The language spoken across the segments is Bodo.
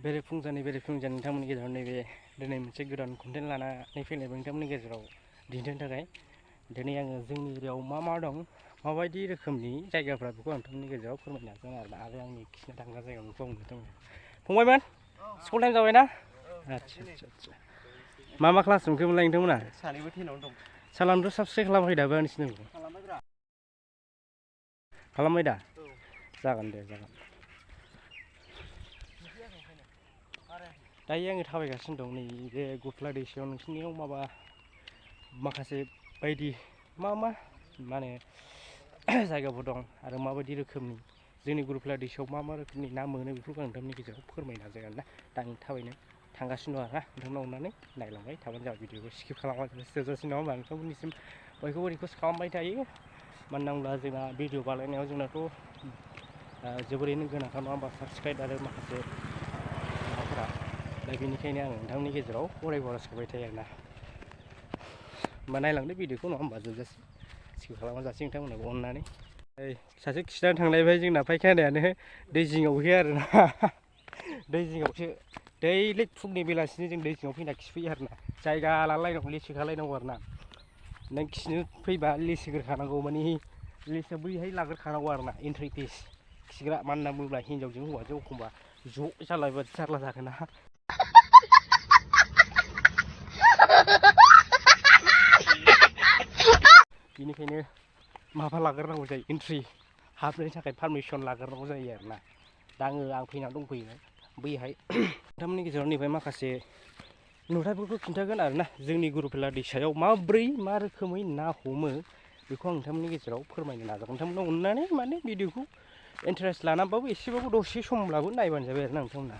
बेरेफुंजानि नोंथांमोननि गेजेराव नैबे दिनै मोनसे गोदान कन्टेन्ट लानानै फैनायबो नोंथांमोननि गेजेराव दिन्थिनो थाखाय दिनै आङो जोंनि एरियायाव मा दं माबायदि रोखोमनि जायगाफ्रा बेखौ आं नोंथांमोननि गेजेराव फोरमायनो नाजागोन आरो आंनि खिनो थांग्रा जायगा बेखौ आं नोंथांमोन फंबायमोन स्कुल टाइम जाबाय ना आच्छा मा क्लास मोनखोमोनलाय नोंथांमोना सानैबो 10 दं सालानथ' साबस्क्राइब खालामाखै दाबो आंनि चेनेलखौ खालामबाय दा जागोन दे जागोन दायो आङो थाबायगासिनो दं नैबे गुफ्ला दैसायाव नोंसिनियाव माखासे बायदि मा होनो जायगाफोर दं आरो माबायदि रोखोमनि जोंनि गुफ्ला दैसायाव मा रोखोमनि ना मोनो बेफोरखौ आं नोंथांमोननि गेजेराव फोरमायनो नाजागोन ना दा आं थाबायनो थांगासिनो दं आरोना नोंथांनाव अननानै नायलांबाय थाबानो जाबाय भिडिअखौ स्किप खालामालासे जोबजासिम नङा होमबा नोंथांमोननिसिम बयखौबो रिकुवेस्ट खालामबाय थायो मानो होनोब्ला जोंना भिडिअ बानायनायाव जोंनाथ' जोबोरैनो गोनांथार नङा होमबा साबस्क्राइब आरो माखासे माबाफोरा दा बेनिखायनो आं नोंथांमोननि गेजेराव अरायबो आर'ज गाबबाय थायो आरोना होमबा नायलांदो भिडिअखौ नङा होमबा जोबजासिम स्किप खालामाजासे नोंथांमोनखौ अननानै सासे खिथानो थांलायबाय जोंना फायखानायानो दै जिङावसो आरोना दै जिङावसो दैलिग फुंनि बेलासिनि जों दै जिङाव फैना खिफैयो आरोना जायगा लालायनांगौ लिसु खालायनांगौ आरोना नों खिनो फैबा लिसिग्रोखानांगौ माने लिसुआ बैहाय लाग्रोखानांगौ आरोना एन्ट्रि फिस खिग्रा मानो होनना बुङोब्ला हिन्जावजों हौवाजों एखमबा ज' जालायबा जारला जागोन ना बेनिखायनो माबा लाग्रोनांगौ जायो एन्ट्रि हाबनो थाखाय पारमिसन लाग्रोनांगौ जायो आरोना दा आं फैनानै दंफैयो बैहाय नोंथांमोननि गेजेराव नैबे माखासे नुथायफोरखौ खिन्थागोन आरोना जोंनि गुरुफेला दैसायाव माब्रै मा रोखोमै ना हमो बेखौ आं नोंथांमोननि गेजेराव फोरमायनो नाजागोन नोंथांमोना अननानै माने भिडिअखौ इन्टारेस्ट लानानैबाबो एसेबाबो दसे समब्लाबो नायबानो जाबाय आरोना नोंथांमोना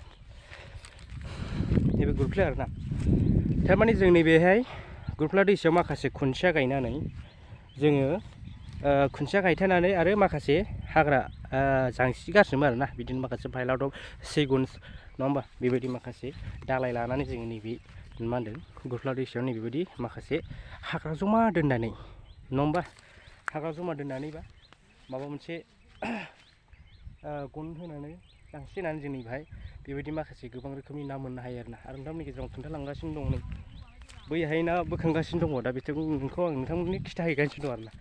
नैबे गुरफ्ला आरोना थारमाने जों नैबेहाय गुरफ्ला दैसायाव माखासे खुन्थिया गायनानै जोङो खुन्थिया गायथानानै आरो माखासे हाग्रा जांसिगासिनो आरोना बिदिनो माखासे फाइलाव सिगुन नङा होमबा बेबायदि माखासे दालाय लानानै जोङो नैबे मा होनदों गुरफ्ला दैसायाव नैबेबायदि माखासे हाग्रा जमा दोननानै नङा होमबा हाग्रा जमा दोननानै बा माबा मोनसे गन होनानै जांसि होनानै जों नैबेहाय बेबायदि माखासे गोबां रोखोमनि ना मोननो हायो आरोना आरो नोंथांमोननि गेजेराव खोन्थालांगासिनो दं नै बैहाय ना बोखांगासिनो दङ दा बेखौ आं नोंथांमोननि खिथाहैगासिनो दं आरोना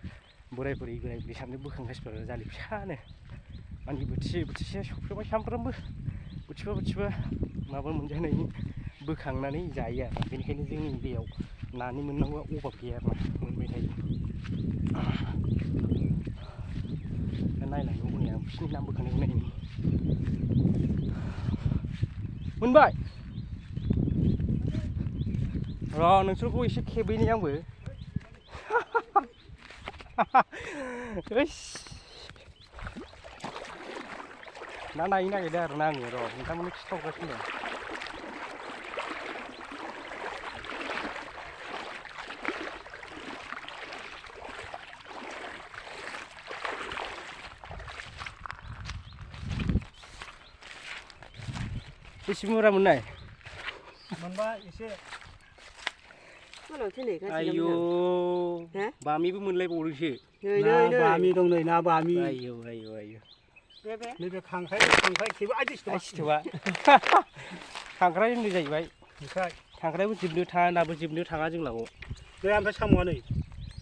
बोराय बुरै सानै बोखांगासिनो दं जालि फिसानो माने बोथिसे सफैबाय सामफ्रामबो बोथिबा माबा मोनजानायनि बोखांनानै जायो आरो बेनिखायनो जोंनि दैयाव नानि मोननांगौआ अभाब गैया आरोना मोनबाय थायो दा नायलांगौ हनै आं बिसिनि ना बोखांनायखौ नायनि मोनबाय र' नोंसोरखौ एसे खेबैनि आंबो ना नायनो नागिरदों आरोना आङो र' नोंथांमोननो खिथाहरगासिनो दं बेसे बुरजा मोननाय मोनबाय एसे आयौ बामिबो मोनलायबावदोंसो बामि दं नै ना बामि आयौ नैबे खांख्राइ खेबो सिथोबा खांख्राइ होननाय जाहैबाय खांख्राइबो जोबनो थाङा नाबो जोबनो थाङा जोंनाव नै ओमफ्राय साम'आ नै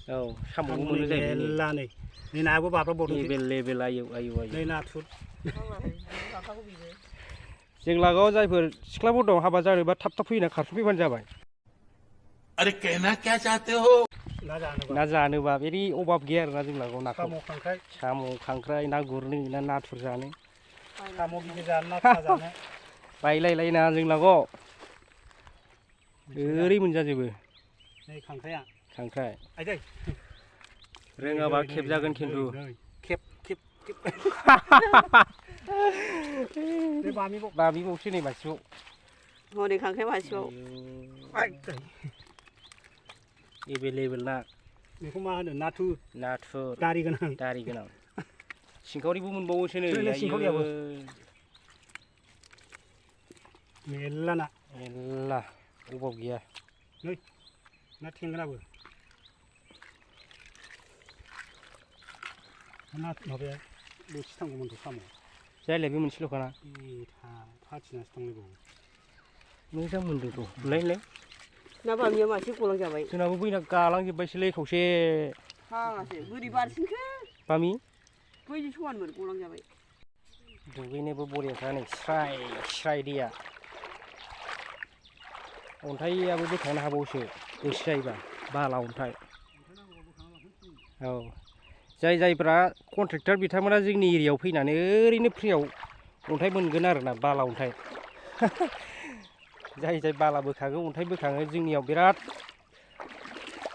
औ साम'बो मोनो जाहैबाय मेरला नै नायाबो बाब्राबबावदोंसो लेबेल आयौ नै नाथुर जों लागोआव जायफोर सिख्लाफोर दं हाबा जानोबा थाब फैना खारफैबानो जाबाय अरे कहना क्या चाहते हो ना जानोबा बेनि अभाब गैया आरोना जों लागोआव नाखौ साम' खांख्राइ ना गुरनो ना नाथुर जानो साम' गिदिर जानो ना फिसा जानो बायलायलायनाङा जों लागोआव ओरै मोनजाजोबो नै खांख्राइआ खांख्राइ आइदै रोङाबा खेबजागोन खिन्थु खेब बामिबावसो नै मासेबाव हनै खांख्राइ मासेबाव एभेलेबेल ना बेखौ मा होनो नाथुर दारि गोनां सिंखावरिबो मोनबावोसो नै सिंखावरियाबो मेरला ना अभाब गैया नै ना थेंगोनाबो ना माबाया बोथिसे थांगौमोनथ' साम' जायलाय बे मोनसेल'खाना फाथिनासो दंलायबावो मोजां मोनदों थ' लाय ना बामिया मासे गलांजाबाय जोंनाबो बैना गालांजोब्बायसोलै खावसे फाग्लासो बोरै बारसिनखो बामि बैजों समानमोन गलांजाबाय दुगैनोबो बरियाखा नै स्राय स्राय दैया अन्थाइयाबो बोखांनो हाबावोसो गोसो जायोबा बाला अन्थाइ औ जायफ्रा कन्ट्रेक्टर बिथांमोना जोंनि एरियायाव फैनानै ओरैनो फ्रियाव अन्थाइ मोनगोन आरोना बाला अन्थाइ जाय बाला बोखाङो अन्थाइ बोखाङो जोंनियाव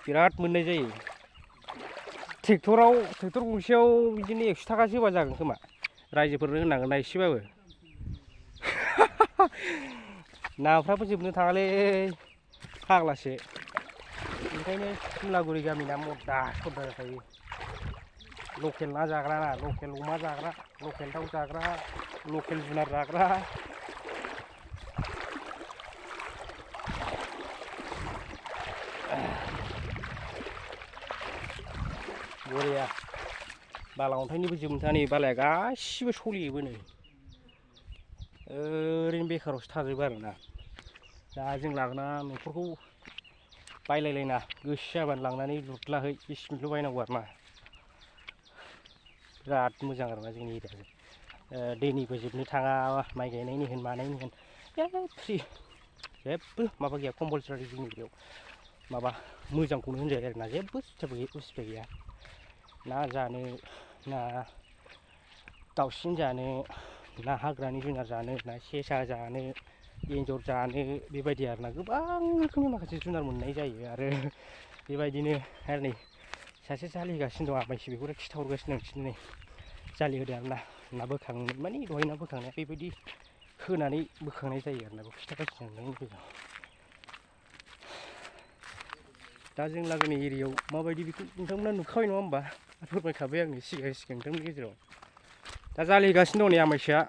बिराद मोननाय जायो ट्रेक्टर गंसेयाव बिदिनो 100 थाखासो होबा जागोन खोमा रायजोफोरनो होनांगोन ना एसेबाबो नाफ्राबो जोबनो थाङालै फाग्लासो ओंखायनो सिमलागुरि गामिना मदा सदा जाखायो लकेल ना जाग्रा ना लकेल अमा जाग्रा लकेल दाउ जाग्रा लकेल जुनार जाग्रा बरिया बाला अन्थाइनिबो जोबनो थाङा नै बालाया गासिबो सलियोबो नै ओरैनो बेखारावसो थाजोबो आरोना दा जों लागोना न'खरखौ बायलायलायना गोसो जाबानो लांनानै लुदलाहै बिसिमल' बायनांगौ आरोना बिराद मोजां आरोना जोंनि एरियाजों दैनिबो जोबनो थाङा माइ गायनायनि होन मानायनि होन फ्रि जेबो माबा गैया कम्पालसारि जोंनि एरियायाव माबा मोजांखौनो होनजायो आरोना जेबो उसुबिदा गैया ना जानो ना दाउसिन जानो ना हाग्रानि जुनार जानो ना सेसा जानो एन्जर जानो बेबायदि आरोना गोबां रोखोमनि माखासे जुनार मोननाय जायो आरो बेबायदिनो आरो नै सासे जालिगासिनो दं आमायसो बेखौनो खिथाहरगासिनो नोंसिनो नै जालि होदो आरोना ना बोखांनो माने दहाय ना बोखांनाया बेबायदि होनानै बोखांनाय जायो आरोना बेखौ खिथागासिनो नोंनि गेजेराव दा जों लागोनि एरियायाव माबायदि बेखौ नोंथांमोना नुखाबाय नङा होमबा फोरमायखाबाय आंनो सिगां नोंथांनि गेजेराव दा जालिगासिनो दं नै आमायसोआ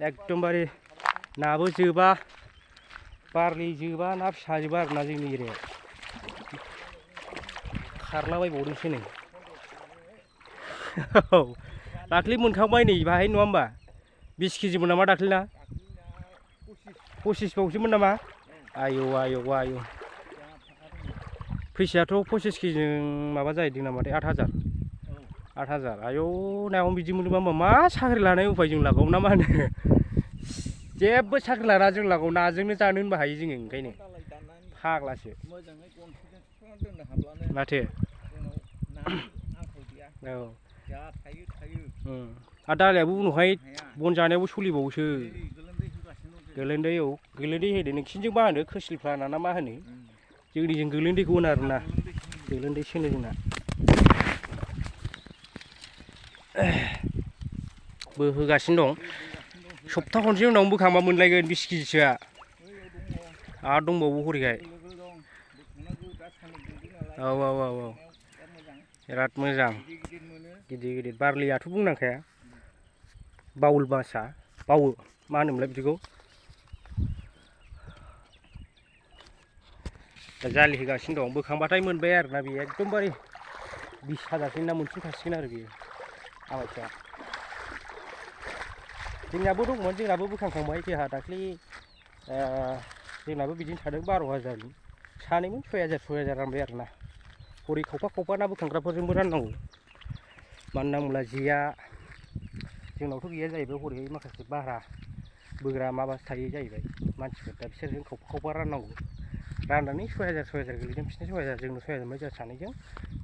एकदमबारे नाबो जोबा बारलि जोबा ना फिसा जोबा आरोना जोंनि एरियायाव खारलाबायबावदोंसो नै औ दाख्लै मोनखांबाय नै बाहाय नङा होमबा 20 केजिमोन नामा दाख्लैना 25 बावसोमोन नामा आयौ फैसायाथ' 25 केजिजों माबा जाहैदों नामाथाय 8,000 आयौ नायावनो बिदि मोनोबा मा साख्रि लानाय उफाय जों लागाव ना मा होनो जेबो साख्रि लाना जों लागाव नाजोंनो जानो होनबा हायो जोङो ओंखायनो फाग्लासो माथो औ आरो दालायाबो उनावहाय बन जानायावबो सोलिबावोसो गोलोन्दै होदो नोंसिनिजों मा होनो खोस्लिफ्लाना ना मा होनो जोंनिजों गोलोन्दैखौ होनो आरोना गोलोन्दै सोनो जोंना बोहोगासिनो दं सप्ता खनसे उनावनो बोखांबा मोनलायगोन 20 केजिसोआ आरो दंबावो हरैहाय औ बिराद मोजां गिदिर बारलियाथ' बुंनांखाया बावल मासा बावो मा होनोमोनलाय बिदिखौ दा जालि होगासिनो दं बोखांबाथाय मोनबाय आरोना बेयो एकदमबारे 20,000 ना मोनफिनखासिगोन आरो बेयो आमायथिया जोंनाबो दंमोन जोंनाबो बोखांखांबाय जोंहा दाख्लै जोंनाबो बिदिनो थादों 12,000 सानैमोन 6,000 रानबाय आरोना हरै खावफा ना बोखांग्राफोरजोंबो राननांगौ मानो होनना बुङोब्ला जेया जोंनावथ' गैया जाहैबाय हरैहाय माखासे भारा बोग्रा माबा थायो जाहैबाय मानसिफोर दा बिसोरजों खावफा राननांगौ राननानै 6,000 गोलैदों बिसोरनो 6,000 जोंनो 6,000 मोनबाय जोंहा सानैजों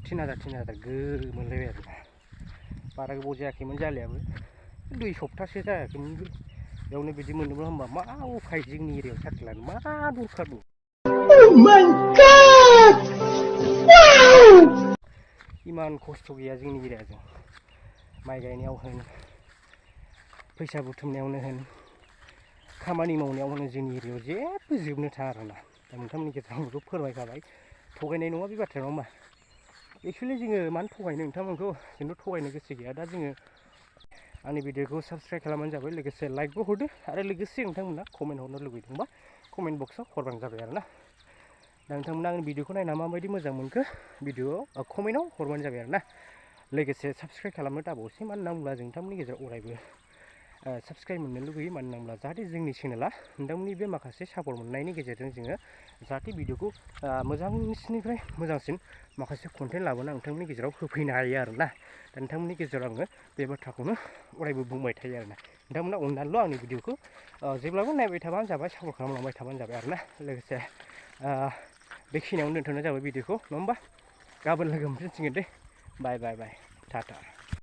3,000 मोनलायबाय आरोना बारा गोबाव जायाखैमोन जालियाबो 2 सप्तासो जायाखैमोन बेयावनो बिदि मोनोब्ला होमबा मा उफाय जोंनि एरियायाव साख्रि लानो मा दरखार दं इमान खस्थ' गैया जोंनि एरियाजों माइ गायनायाव होन फैसा बुथुमनायावनो होन खामानि मावनायाव होन जोंनि एरियायाव जेबो जोबनो थाङा आरोना दा नोंथांमोननि गेजेराव आंबो फोरमायखाबाय थगायनाय नङा बे बाथ्राया नङा होमबा एक्सुवेलि जोङो मानो थगायनो नोंथांमोनखौ जोंथ' थगायनो गोसो गैया दा जोङो आंनि भिडिअखौ साबस्क्राइब खालामबानो जाबाय लोगोसे लाइकबो हरदो आरो लोगोसे नोंथांमोना कमेन्ट हरनो लुगैदोंबा कमेन्ट बक्सआव हरबानो जाबाय आरोना दा नोंथांमोना आंनि भिडिअखौ नायना माबायदि मोजां मोनखो भिडिअआव कमेन्टआव हरबानो जाबाय आरोना लोगोसे साबस्क्राइब खालामनो दाबावसै मानो होनना बुङोब्ला जों नोंथांमोननि गेजेराव अरायबो साबस्क्राइब मोननो लुगैयो मानो होनना बुङोब्ला जाहाथे जोंनि चेनेला नोंथांमोननि बे माखासे सापर्ट मोननायनि गेजेरजों जोङो जाहाथे भिडिअखौ मोजांसिननिफ्राय मोजांसिन माखासे कन्टेन्ट लाबोना नोंथांमोननि गेजेराव होफैनो हायो आरोना दा नोंथांमोननि गेजेराव आङो बे बाथ्राखौनो अरायबो बुंबाय थायो आरोना नोंथांमोना अननानैल' आंनि भिडिअखौ जेब्लाबो नायबाय थाबानो जाबाय सापर्ट खालामलांबाय थाबानो जाबाय आरोना लोगोसे बेखिनियावनो दोनथ'नाय जाबाय भिडिअखौ नङा होमबा गाबोन लोगो मोनफिनसिगोन दे बाय बाय बाय टाटा